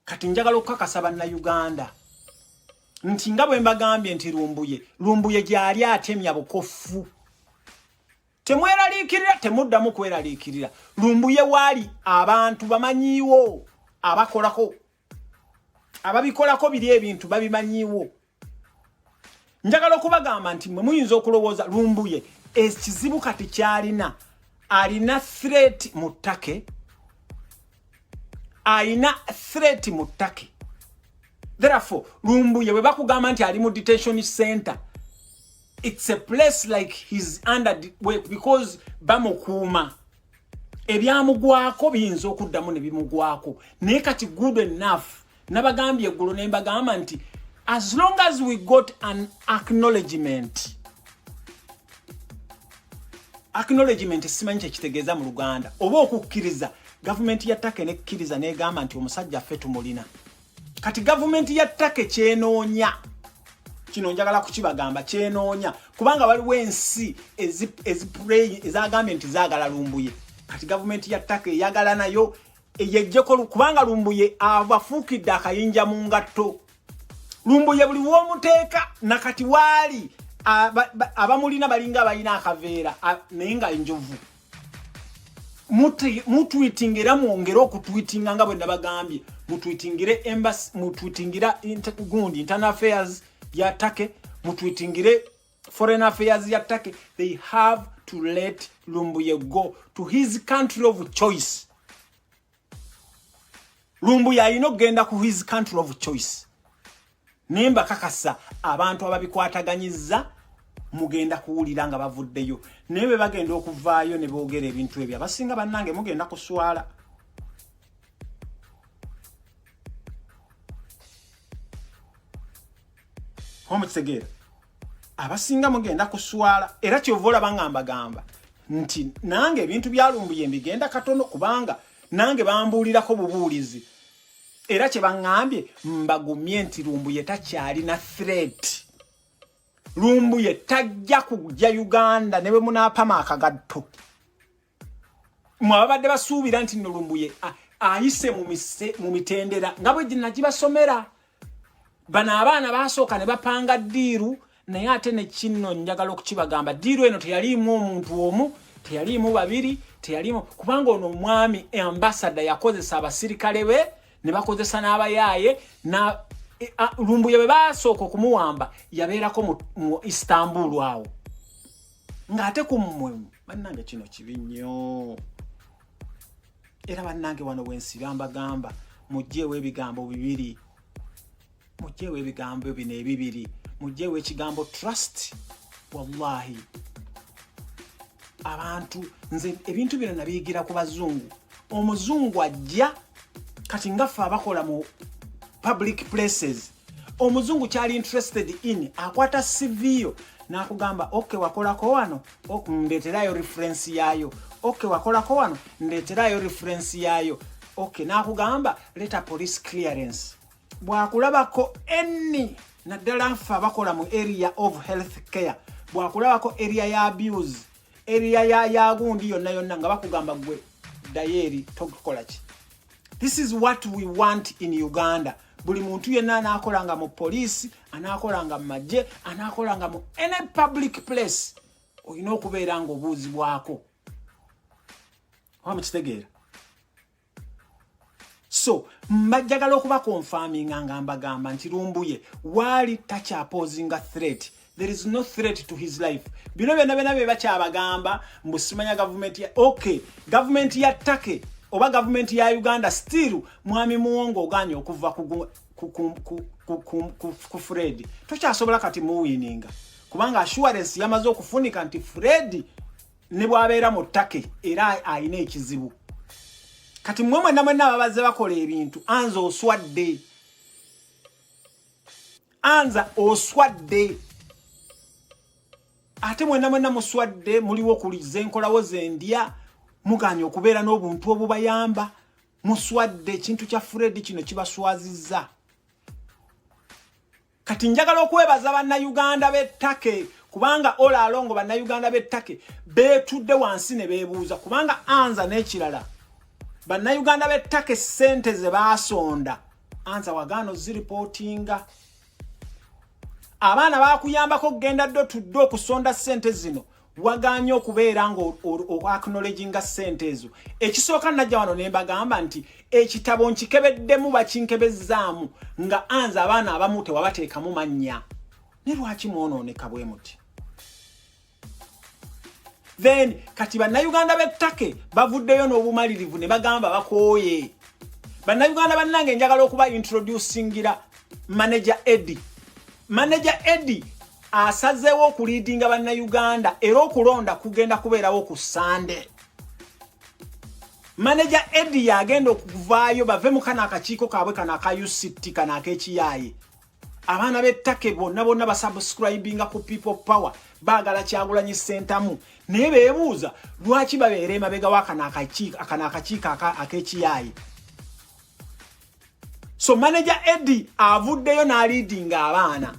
Kati njagala okukakasa Bannayuganda nti nga bwe mbagambye nti Lumbuye, Lumbuye gyali atemya bukofu. Temweraliikirira, temuddamu kweraliikirira. Lumbuye waali abantu bamanyiiwo, abakolako, ababikolako biri ebintu babimanyiiwo. Njagala okubagamba nti mwe muyinza okulowooza Lumbuye ekizibu kati kyalina, alina threat mu ttake, alina threat mu ttake. Therefore Lumbuye bwe bakugamba nti ali mu detention center, it's a place like he's under because bamukuuma. Ebyamugwako biyinza okuddamu ne bimugwako, naye kati good enough. Nabagambye eggulo ne mbagamba nti as long as we got an acknowledgement, acknowledgement simanyi kyekitegeeza mu Luganda, oba okukkiriza, gavumenti ya Turkey nekkiriza negamba nti omusajja ffe tumulina. Kati gavumenti ya Turkey kyenoonya kino, njagala kukibagamba, kyenoonya kubanga waliwo ensi ezagambye nti zaagala Lumbuye. Kati gavumenti ya Turkey eyagala nayo eyejjeko, kubanga Lumbuye abafuukidde akayinja mu ngatto. Lumbuye buli w'omuteeka nakati waali abamulina balinga abalina akaveera naye nga enjovu. Mutwitinga era mwongere okutwitinga nga bwe nabagambye, mutwitingire embassy, mutwitingira gundi internal affairs ya Turkey, mutwitingire foreign affairs ya Turkey. They have to let Lumbuye go to his country of choice. Lumbuye alina okugenda ku his country of choice. Naye mbakakasa abantu ababikwataganyiza mugenda kuwulira nga bavuddeyo, naye bwe bagenda okuvaayo ne boogera ebintu ebyo, abasinga bannange mugenda kuswala. Omukitegeera, abasinga mugenda kuswala. Era kyova olaba nga mbagamba nti nange ebintu byalumbuye mbigenda katono, kubanga nange bambuulirako bubuulizi, era kye baŋŋambye mbagumye nti Lumbuye takyalina threat. Lumbuye tajja kujja Uganda ne bwe munaapama akagatto. Mwe ababadde basuubira nti nno Lumbuye ayise mu mitendera nga bwe nagibasomera, bano abaana basooka ne bapanga deal. Naye ate ne kino njagala okukibagamba, deal eno teyaliimu omuntu omu, teyaliimu babiri, teyaliimu, kubanga ono omwami ambassador yakozesa abasirikale be ne bakozesa n'abayaaye na Lumbuye bwe basooka okumuwamba yabeerako mu Istanbul awo ng'ate ku mmwe. Bannange, kino kibi nnyo. Era bannange, wano bwensiba mbagamba mugjeewo ebigambo bibiri, mugjeewo ebigambo bino ebibiri, mugjeewo ekigambo trust. Wallahi abantu, nze ebintu bino nabiyigira ku bazungu. Omuzungu ajja kati ngaffe abakola mu public places, omuzungu kyali interested in akwata CV yo n'akugamba, "Ok, wakolako wano, ndeeterayo reference yaayo. Ok, wakolako wano, ndeeterayo reference yaayo." Ok, n'akugamba, "Leta police clearance." Bwakulabako enni, naddala nfe abakola mu area of health care, bwakulabako area ya abuse, area ya yagundi yonna yonna, nga bakugamba, "Gwe ddayo eri, tokukola ki." This is what we want in Uganda. Buli muntu yenna anaakolanga mu poliisi, anaakolanga mu magye, anaakolanga mu any public place, olina okubeera nga obuuzibwako oba mukitegeera. So mbajjagala okubaconfirminga nga mbagamba nti Lumbuye waali takyaposinga threat. There is no threat to his life. Bino byonna byonna bye bakyabagamba mbu simanya gavumenti ya, okay, gavumenti ya Turkey oba gavumenti ya Uganda, still mwami Muwongo oganye okuva ku Fred, tokyasobola kati muwininga, kubanga assurance yamaze okufunika nti Fred ne bw'abeera mu Turkey era alina ekizibu. Kati mmwe mwenna mwenna ababaze bakola ebintu, anza oswadde, anza oswadde, ate mwenna mwenna muswadde. Muliwo kuliza enkolawo zendya, muganye okubeera n'obuntu obubayamba. Muswadde, ekintu kya Fred kino kibaswazizza. Kati njagala okwebaza Bannayuganda b'e Turkey, kubanga olaalongo Bannayuganda b'e Turkey beetudde wansi ne beebuuza, kubanga anza n'ekirala, Bannayuganda b'e Turkey ssente ze baasonda Anza wagaana oziripootinga. Abaana bakuyambako okugenda ddo tudde okusonda ssente zino, waganye okubeera nga acknowledginga ssente ezo. Ekisooka, najja wano ne mbagamba nti ekitabo nkikebeddemu, bakinkebezzaamu nga anze abaana abamu tewabateekamu mannya. Ne lwaki mwonooneka bwe muti? Then kati Bannayuganda b'ettake bavuddeyo n'obumalirivu ne bagamba bakooye. Bannayuganda bannange, njagala okuba introducingira Manager Eddie. Manager Eddie asazeewo okuleadinga Bannayuganda, era okulonda kugenda kubeerawo ku Sande. Manager Eddie yagenda okuvaayo bave mu kano akakiiko kaabwe kano aka UCT, kano ak'ekiyaaye. Abaana b'ettake bonna bonna basubscribinga ku People Power, baagala Kyagulanyi Ssentamu, naye beebuuza lwaki babeera emabega wakano akakiiko ak'ekiyaaye. So Manager Eddie avuddeyo n'aleadinga abaana.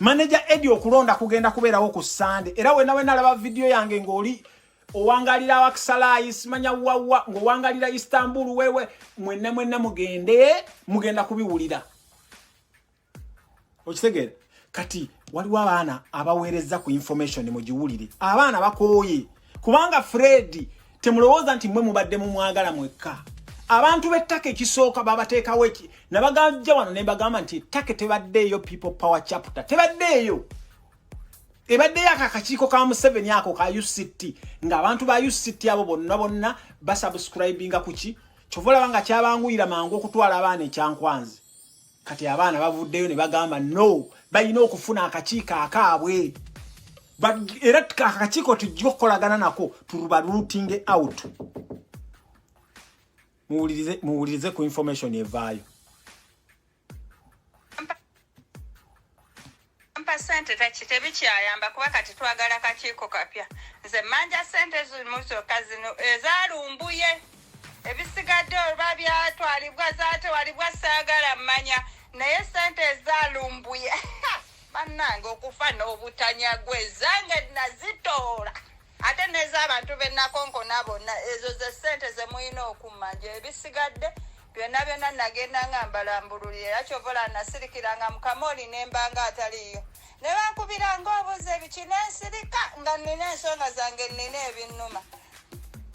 Manager Eddie, okulonda kugenda kubeerawo ku Sande, era wena wena alaba vidiyo yange ng'oli owangalira Aksaray, simanya wawa, ng'owangalira Istanbul, wewe mwenna mwenna mugende, mugenda kubiwulira. Okitegeera? Kati waliwo abaana abaweereza ku information, mugiwulire. Abaana bakooye kubanga Fred, temulowooza nti mmwe mubadde mumwagala mwekka. Abantu b'ettaka, ekisooka babateekawo eki nabagajja wano ne mbagamba nti ettaka tebaddeeyo, People Power chapter tebaddeeyo, ebaddeyo ako akakiiko ka Museveni ako ka UCT, ng'abantu ba UCT abo bonna bonna basubscribinga kuki. Kyova olaba nga kyabanguyira mangu okutwala abaana ekyankwanzi. Kati abaana bavuddeyo ne bagamba no, balina okufuna akakiiko akaabwe, era akakiiko tujja okukolagana nako tuba rooting out. Muwulirize, muwulirize ku information evaayo. Mpa sente tebikyayamba kuba kati twagala kakiiko kapya. Nze mmanja sente zimu zokka zino ezalumbuye, ebisigadde oba byatwalibwa zatwalibwa saagala mmanya, naye sente ezalumbuye, bannange, okufa n'obutanyagwa, ezange nazitoola ate n'ez'abantu benakonkona bonna. Ezo ze sente ze mulina okummanja. Ebisigadde byonna byonna nagenda nga mbalambululira, era kyovola nasirikiranga mukamooli nembanga ataliiyo ne bankubiranga obuza ebiki nensirika nga nnina ensonga zange, nnina ebinnuma.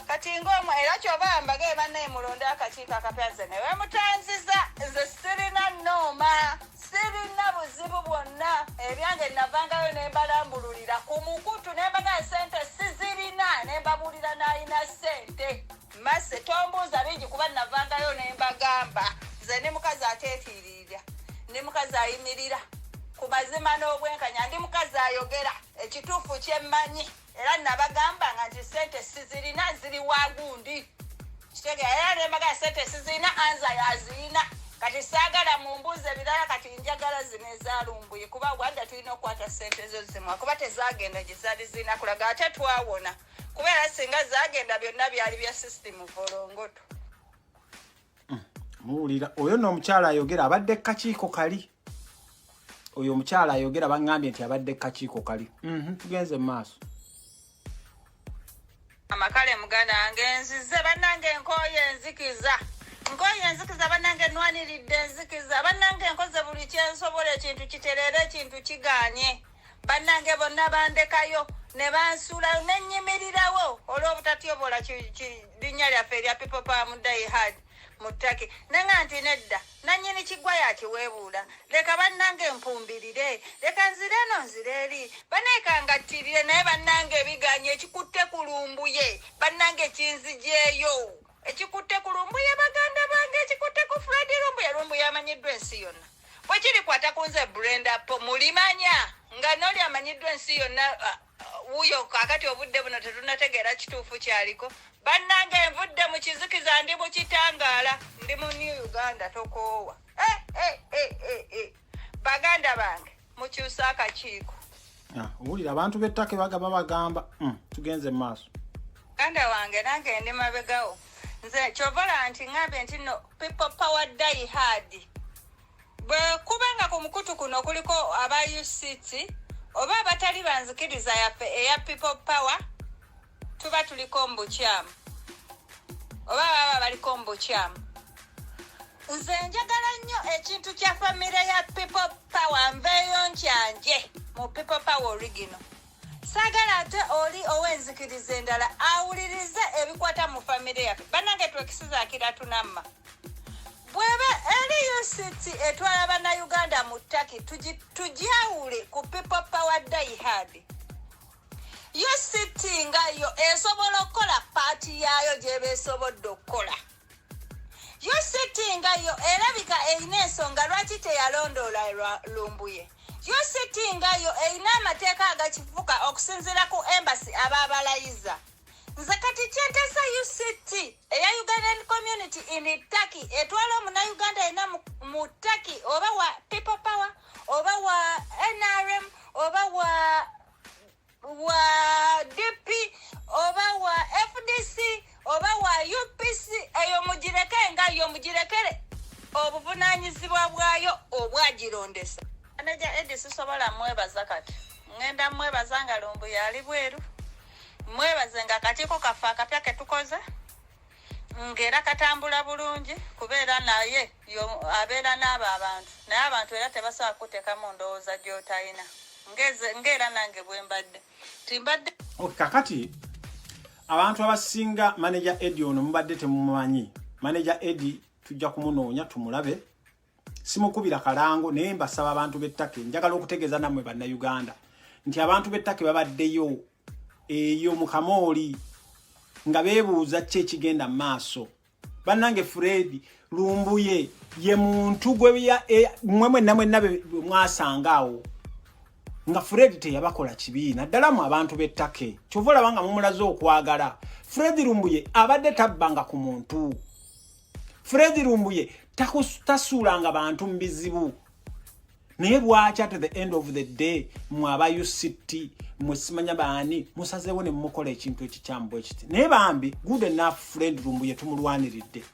Kati ngaomu era kyoba mbage bannaye mulonde akakiiko akapya. Nze ne wemutanziza, nze sirina nnooma, sirina buzibu bwonna. Ebyange navangayo ne mbalambululira ku mukutu ne mbaga sente sizirina, ne mbabuulira n'alina sente. Mase tombuuza bingi kuba navangayo ne mbagamba nze ndi mukazi ateetiiririra, ndi mukazi ayimirira ku mazima n'obwenkanya, ndi mukazi ayogera ekituufu kyemmanyi. Era nabagambanga nti sente sizirina, ziri wagundi kitegeera. Era nembaga sente sizirina, anza yazirina. Kati saagala mumbuuza ebirala, kati njagala zino ezalumbuye, kuba wadda tulina okukwata sente zo zimwa kuba tezagenda gye zaali zirina kulaga. Ate twawona kubeera singa zagenda byonna byali bya system volongoto. Muwulira oyo nno omukyala ayogera abadde kakiiko kali. Oyo omukyala ayogera baŋŋambye nti abadde kakiiko kali. Tugenze mu maaso. Amakale muganda wange, nzize bannange, nkooye enzikiza, nkooye enzikiza bannange, nwaniridde enzikiza bannange, nkoze buli kyensobola ekintu kitereere, ekintu kiganye bannange. Bonna bandekayo ne bansuulayo ne nnyimirirawo olw'obutatyobola linnya lyaffe erya People Power mu die hard mu ttake, nenga nti nedda, nannyini kigwa yakiweebuula. Leka bannange mpumbirire, leka nzire eno nzire eri, baneekangattirire, naye bannange ebiganye. Ekikutte ku Lumbuye bannange kinzijeeyo, ekikutte ku Lumbuye baganda bange, ekikutte ku Fred Lumbuye. Lumbuye amanyiddwa ensi yonna. Bwe kirikwata ku nze Brenda Po, mulimanya nga noli amanyiddwa ensi yonna. Wuyo kakati obudde buno tetunategeera kituufu kyaliko. Bannange, nvudde mu kizikiza, ndi mu kitangaala, ndi mu New Uganda. Tokoowa. Eh, eh, eh, eh, eh. Baganda bange, mukyuse akakiiko. Ah, owulira abantu b'ettaka bagaba bagamba, tugenze mu maaso. Ganda wange, nange ndi mabegawo. Nze kyovola nti ŋŋambye nti no People Power die hard. Bwe kubanga ku mukutu kuno kuliko aba UCT oba abatali banzikiriza yaffe eya People Power, tuba tuliko mu bukyamu oba baba baliko mu bukyamu. Nze njagala nnyo ekintu kya famire ya People Power. Nveeyo nkyanje mu People Power original. Saagala ate oli ow'enzikiriza endala awulirize ebikwata mu famire yaffe. Bannange, twekisizaakira tunamma bweba eri UCT etwala Bannayuganda mu Turkey, tugyawule ku People Power diehard. UCT nga yo esobola okukola part yaayo gyeba esobodde okukola. UCT nga yo erabika erina ensonga lwaki teyalondoola Lumbuye. UCT nga yo erina amateeka agakifuka okusinziira ku embassy ababalayiza. Nze kati kyentesa, UCT eya Ugandan Community in Turkey etwala Omunauganda yenna mu Turkey, oba wa People Power, oba wa NRM, oba wa DP, oba wa FDC, oba wa UPC, eyo mugireke nga yo, mugirekere obuvunanyizibwa bwayo obwagirondesa. Manager Edi sisobola mwebaza kati, ŋŋenda mwebaza nga Lumbuye ali bweru, mwebaze nga akakiiko kaffe akapya ketukoze ng'era katambula bulungi, kubeera naye abeera n'abo abantu, naye abantu era tebasobola kuteekamu ndowooza gy'otalina. Ng'era nange bwe mbadde timbadde. Okay, kakati abantu abasinga Manager Edi ono mubadde temumumanyi. Manager Edi tujja kumunoonya tumulabe, simukubira kalango, naye mbasaba abantu b'ettake, njagala okutegeeza nammwe Bannayuganda nti abantu b'ettake babaddeyo eyo mu kamooli nga beebuuza ki ekigenda mu maaso. Bannange, Fred Lumbuye ye muntu gwe mmwe mwenna mwenna be mwasanga awo nga Fred teyabakola kibiina ddala mu abantu b'ettake. Kyova olaba nga mumulaze okwagala. Fred Lumbuye abadde tabbanga ku muntu. Fred Lumbuye tasuulanga bantu mu bizibu. Naye lwaki at the end of the day mwe aba UCT, mwe simanya baani, musazeewo ne mumukola ekintu ekikyamu bwe kiti? Naye bambi, good enough, Fred Lumbuye tumulwaniridde.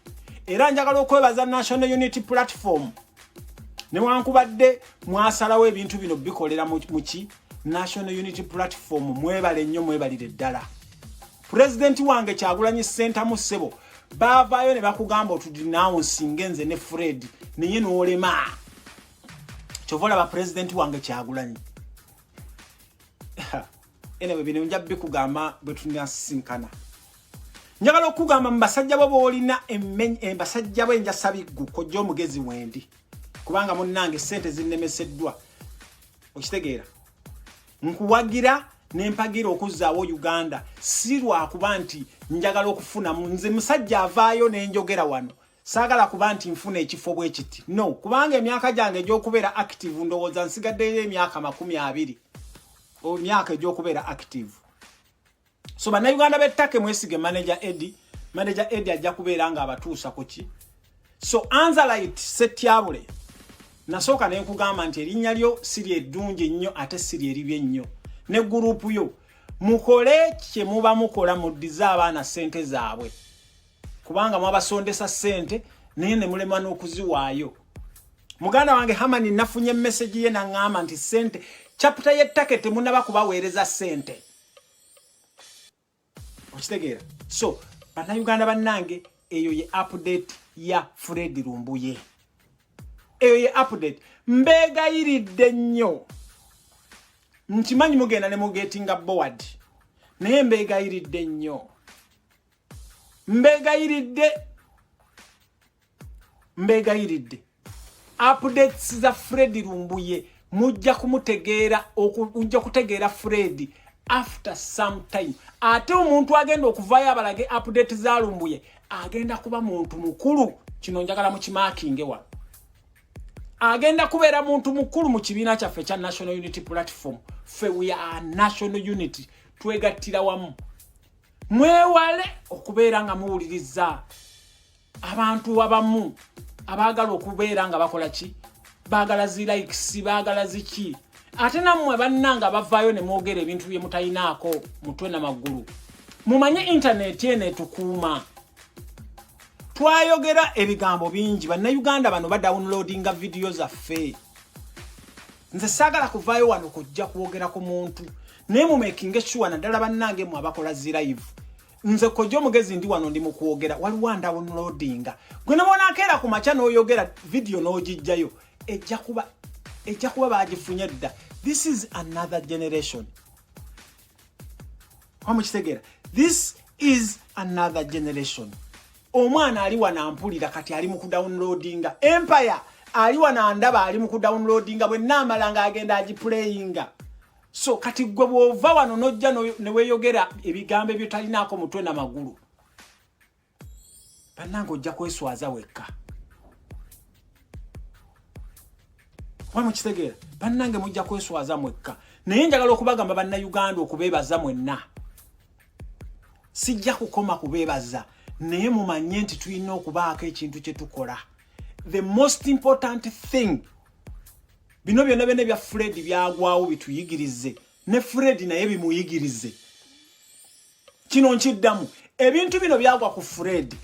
Era njagala okwebaza National Unity Platform. Newankubadde mwasalawo ebintu bino bikolera muki National Unity Platform, mwebale nnyo, mwebalire ddala. Pulezidenti wange Kyagulanyi Ssentamu, ssebo, baavaayo ne bakugamba otudenouncinge nze ne Fred, naye n'olema. Kyova olaba pulezidenti wange Kyagulanyi. Anyway, bino nja bikugamba bwe tunasisinkana. Njagala okugamba mu basajja bo boolina, basajja bo enjasabiggu, kojja omugezi wendi, kubanga munnange sente zinnemeseddwa. Okitegeera? Nkuwagira nempagira okuzzaawo Uganda, si lwakuba nti njagala okufunamu. Nze musajja avaayo nenjogera wano, saagala kuba nti nfuna ekifo bwe kiti, no, kubanga emyaka gyange egy'okubeera active ndowooza nsigaddeyo emyaka 20, emyaka egy'okubeera active. So Bannayuganda b'ettake, mwesige Manager Edi. Manager Edi ajja kubeera nga abatuusa ku ki. So Anzalite Setyabule, nasooka ne nkugamba nti erinnya lyo si lyeddungi ennyo, ate si lyeribi ennyo, ne group yo. Mukole kye muba mukola, muddize abaana ssente zaabwe, kubanga mwabasondesa ssente naye ne mulema n'okuziwaayo. Muganda wange Hamani, nafunye message ye naŋŋamba nti ssente chapter y'ettake temunaba kubaweereza ssente. Okitegeera? So Bannayuganda bannange, eyo ye update ya Fred Lumbuye, eyo ye update. Mbeegayiridde nnyo, nkimanyi mugenda ne mugettinga bored, naye mbeegayiridde nnyo, mbeegayiridde, mbeegayiridde. Updates za Fred Lumbuye mujja kumutegeera, mujja kutegeera Fred after some time. Ate omuntu agenda okuvaayo abalage update za Lumbuye agenda kuba muntu mukulu. Kino njagala mukimarkinge wano. Agenda kubeera muntu mukulu mu kibiina kyaffe ekya National Unity Platform. Ffe we are national unity, twegattira wamu. Mwewale okubeera nga muwuliriza abantu abamu abaagala okubeera nga bakola ki, baagala zi likes, baagala ziki. Ate nammwe bannanga bavaayo ne mwogera ebintu bye mutayinaako mutwe namaggulu, mumanye intaneti eno etukuuma. Twayogera ebigambo bingi, Bannayuganda bano badownloadinga vidiyo zaffe. Nze saagala kuvaayo wano kujja kwogera ku muntu, naye mumakinge sure, naddala bannange mwe abakola zi live. Nze Kojja Omugezi ndi wano, ndi mu kwogera, waliwo andownloadinga. Gwe nebwonakeera ku makya n'oyogera vidiyo n'ogijjayo, ejja kuba bagifunye dda. This is another generation. Wamukitegeera? This is another generation. Omwana ali wano ampulira kati ali mu kudownloadinga empire, ali wano andaba, ali mu kudownloadinga. Bwe naamala ng'agenda agiplayinga. So kati gwe bw'ova wano n'ojja ne weeyogera ebigambo ebyotalinaako mutwe na magulu, bannange, ojja kweswaza wekka. Wamukitegeera? Bannange, mujja kweswaza mwekka. Naye njagala okubagamba, Bannayuganda, okubeebaza mwenna. Sijja kukoma kubeebaza, naye mumanye nti tulina okubaako ekintu kye tukola. The most important thing, bino byonna byonna ebya Fred byagwawo bituyigirize, ne Fred naye bimuyigirize. Kino nkiddamu, ebintu bino byagwa ku Fred.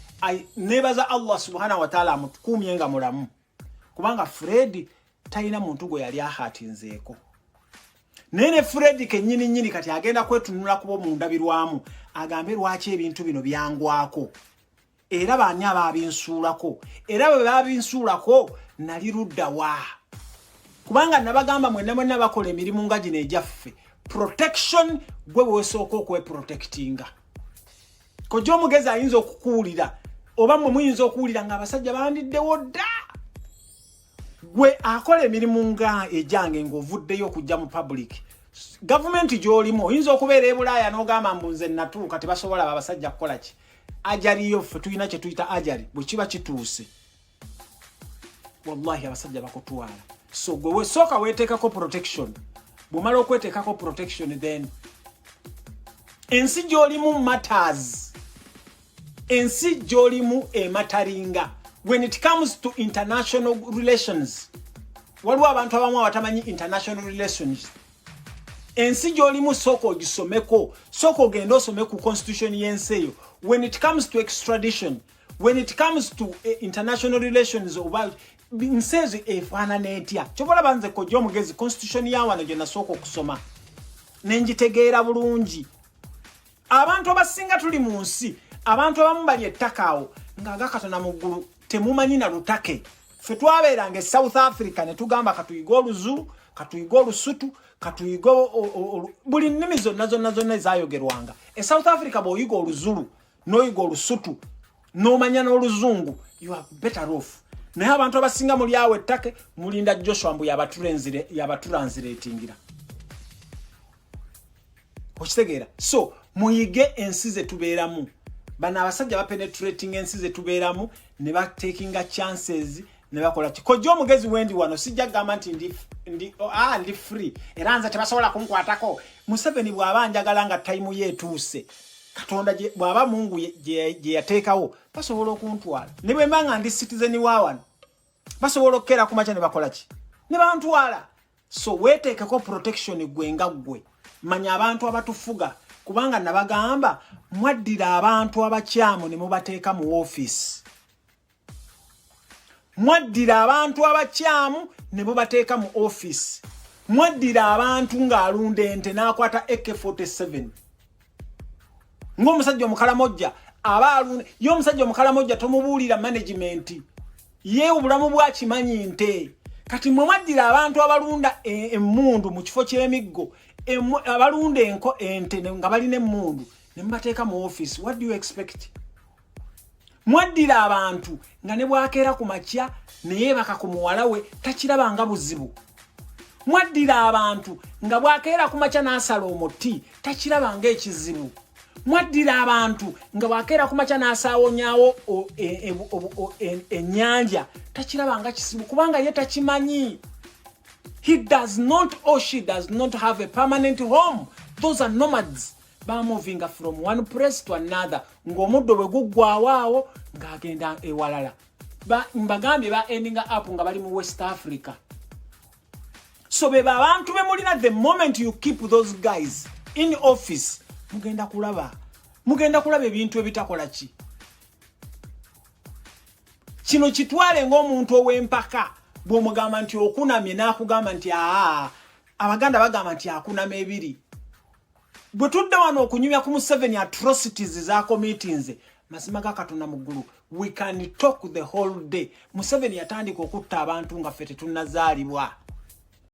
Nebaza Allah subhanahu wataala amutukuumye nga mulamu, kubanga Fred talina muntu gwe yali ahatinzeeko. Naye ne Fred kennyini nnyini kati agenda kwetunula kuba mundabirwamu, agambe, "Lwaki ebintu bino byangwako? Era baani ababinsuulako? Era bwe babinsuulako nali ludda wa?" Kubanga nabagamba, mwenna mwenna bakola emirimu nga gino egyaffe, protection gwe bwesooka okweprotectinga. Kojja Omugezi ayinza okukuwulira, oba mmwe muyinza okuwulira ng'abasajja bandiddewo dda. Gwe akola emirimu nga egyange, ng'ovuddeyo okujja mu public, gavumenti gy'olimu, oyinza okubeera e Bulaaya n'ogamba mbu nze natuuka, tebasobola abasajja kukola ki. Ajaliyo ffe tulina kye tuyita ajali. Bwe kiba kituuse, wallahi abasajja bakutwala. So gwe wesooka weeteekako protection. Bw'omala okweteekako protection, then ensi gy'olimu matters, ensi gy'olimu ematteringa when it comes to international relations. Waliwo abantu abamu abatamanyi international relations. Ensi gy'olimu sooka ogisomeko, sooka ogende osome ku constitution y'ensi eyo when it comes to extradition, when it comes to international relations, oba nsi ezo efaanana etya. Kyoba olaba nze Kojja Omugezi, constitution ya wano gye nasooka okusoma nenjitegeera bulungi. Abantu abasinga tuli mu nsi, abantu abamu bali ettaka awo ng'agakatona mu ggulu, temumanyi na lutake. Ffe twabeeranga e South Africa ne tugamba katuyige Oluzulu, katuyige Olusutu, katuyige buli nnimi zonna zonna zonna ezayogerwanga e South Africa. Bw'oyiga Oluzulu n'oyiga Olusutu n'omanya n'Oluzungu, you are better off. Naye abantu abasinga muli awo ettake, mulinda Joshua mbu yabatranslatingira. Okitegeera? So muyige ensi ze tubeeramu. Bano abasajja bapenetrating ensi ze tubeeramu ne batakinga chances ne bakola ki. Kojja Omugezi wendi wano, sijja kugamba nti ndi free era nze tebasobola kunkwatako. Museveni bw'aba njagala nga time ye etuuse, Katonda bw'aba Mungu gye yateekawo, basobola okuntwala. Ne bwe mba nga ndi citizen wa wano, basobola okukeera ku makya ne bakola ki, ne bantwala. So weeteekeko protection gwe nga ggwe. Manya abantu abatufuga, kubanga nabagamba, mwaddira abantu abakyamu ne mubateeka mu ofiisi. Mwaddira abantu abakyamu ne mubateeka mu ofiisi. Mwaddira abantu ng'alunda ente n'akwata AK47, ng'omusajja omukalamojja aba alunda ye. Omusajja omukalamojja tomubuulira management ye, obulamu bwakimanyi nte. Kati mwe mwaddira abantu abalunda emmundu mu kifo ky'emiggo, abalunda enko ente nga balina emmundu ne mubateeka mu ofiisi. What do you expect? Mwaddira abantu nga ne bwakeera ku makya neyeebaka ku muwala we takirabanga buzibu. Mwaddira abantu nga bwakeera ku makya n'asala omuti takirabanga ekizibu. Mwaddira abantu nga bwakeera ku makya n'asaawonyaawo ennyanja takirabanga kizibu, kubanga ye takimanyi. He does not or she does not have a permanent home. Those are nomads, bamovinga from one place to another. Ng'omuddo bwe guggwawo awo ng'agenda ewalala. Mbagambye, ba endinga up nga bali mu West Africa. So be abantu be mulina. The moment you keep those guys in office, mugenda kulaba ebintu ebitakola ki. Kino kitwale ng'omuntu ow'empaka, bw'omugamba nti okunamye, n'akugamba nti aa. Abaganda bagamba nti akunama ebiri. Bwe tudda wano okunyumya ku Museveni atrocities z'acommittinze, mazima ga Katonda mu ggulu, we can talk the whole day. Museveni yatandika okutta abantu nga ffe tetunnazaalibwa.